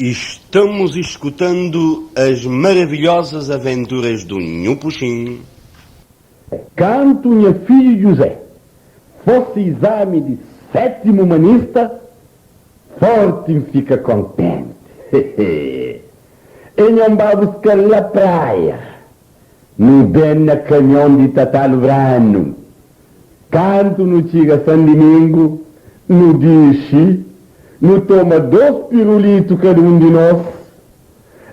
Estamos escutando as maravilhosas aventuras do Nhu Puxin. Kantu nha fidju Djuzé fose izami di sétimu manista, forti N fika kontenti. Hehe. E nha N ba buska-l la praia. Nu ben na kamion di Tatá Lubranu. Kantu nu txiga San Dimingu, nu dixi, nu toma dos pirulitu kada un di nos.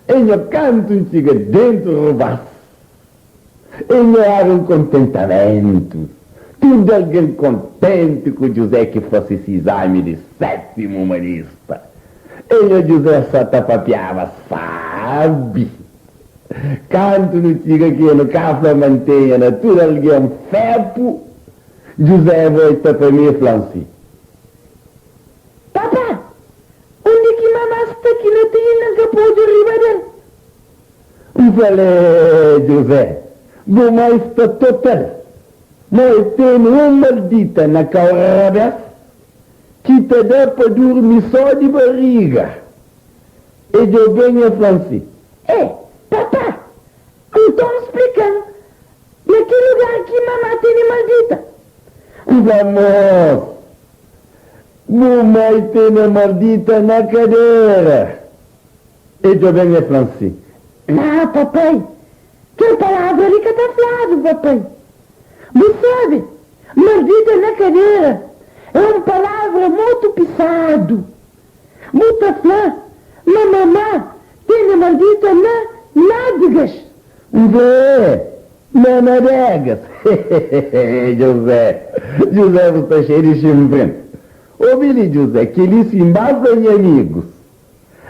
E nha kantu N txiga dentu rubas, e nha éra un kontentamentu. Tudu algen kontenti ku Djuzé ki fase si izami di sétimu umanista. E nha Djuzé sa ta papiaba sabi. Kantu nu txiga ki nu ka fla mantenha na tudu algen fepu, Djuzé volta pa mi i fla-m si. Papá, undi ki mamá sta ki na ti inda N ka pode riba del? N fla-l, Eh, Djuzé, bu mai sta total, ma el tene un maldita na kau rabés ki ta da pa durmi so di bariga. E djobe-m e fla-m si. E, papá, nton splika-m na ki lugar ki mamá tene maldita. N fla, Mos, bu mai tene maldita na kadera. E djobe-m e fla-m si. Má, papai, kel palavra li ka ta fladu, papai. Bu sabe, maldita na kadera é un palavra mutu pisadu. Bu ta fla ma mamá tene maldita na nádegas. N fla, É, na nadegas. Hehehehe, José, José bu sta xeiu di xinfrin. Obi li, José, kel-li si N ba fla nha amigus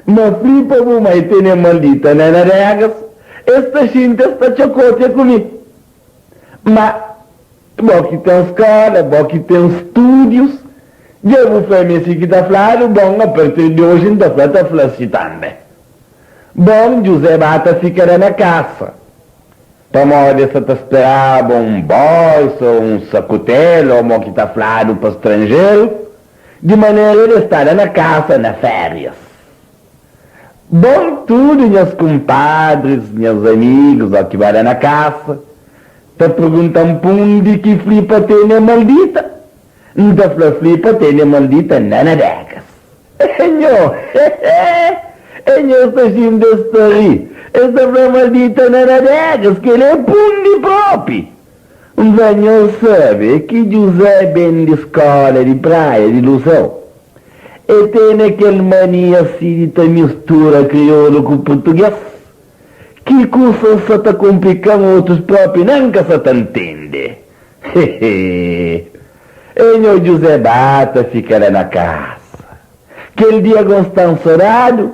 ma flipa bu mai tene maldita na nadegas, es ta xinti es ta txokotia ku mi. Ma, bo ki ten skola, bo ki ten studius, dja bu fla mi si ki ta fladu, bon, a partir di oji N ta fla, ta fla si tanbe. Bon, Djuzé ba ta fika la na kasa, pamodi es sa ta speraba un boisa o un sakutelu o mo ki ta fladu pa stranjeru, di manera el sta la na kasa na férias. Bon tudu nhas kunpadris, nhas amigus ó ki ba la na kasa ta pergunta-m pundi ki Flipa tene maldita. N ta fla Flipa tene maldita na nadegas. E nho, he-he, e nho sta xinti es ta ri, es ta fla maldita na nadegas, kel é pundi propi. N fla nho sabe ki Djuzé ben di skola di praia di Luseu. E tene kel mania si di ta mistura kriolu ku purtuges, ki kusa sa ta konplika-m otus propi nen ka sa ta ntende. Hehe. E nho Djuzé ba ta fika la na kasa. Kel dia go N sta nsodadu,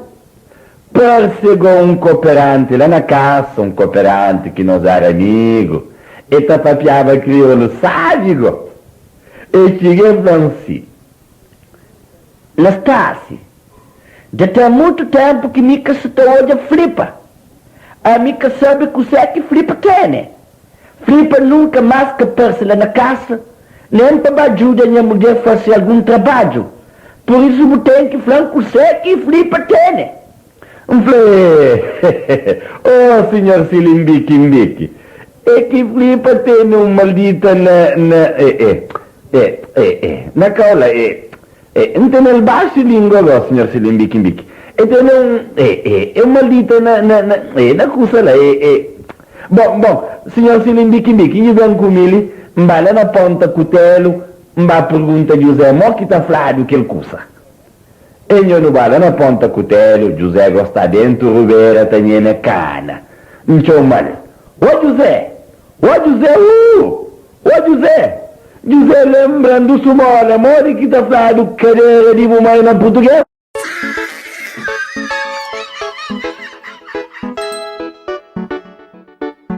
parse go un koperanti la na kasa, un koperanti ki nos éra amigu, e ta papiaba kriolu sabi go. E txiga e fla-m si. Nastasi, Dja ten mutu tenpu ki mi ka sa ta odja Flipa. Ami ka sabe kusé ki Flipa tene. Flipa nunka más ka parse la na kasa, nen pa ba djuda nha mudjer fase algun trabadju. Pur isu bu ten ki fla-m kusé ki Flipa tene. N fla, Eh, oh, sinhor Silimbiki-mbiki, é ki Flipa tene un maldita na, na, eh, eh, eh, eh, eh, na kau la, eh, eh, N tene-l baxu lingua go, sinhor Silimbiki-mbiki, e tene un, eh, eh, un maldita na, na, na, eh, na kusa la, eh, eh. Bon, bon, sinhor Silimbiki-mbiki, nhu ben ku mi li, N ba la na Ponta Kutelu, N ba pergunta Djuzé mo ki ta fladu kel kusa. E nho nu ba la na Ponta Kutelu, Djuzé go sta dentu rubera ta nheme kana. N txoma-l, Ô Djuzé! Ô Djuzé uu! Ô Djuzé! Djuzé lenbra-m du sumóla modi ki ta fladu kadera di bu mai na purtugês.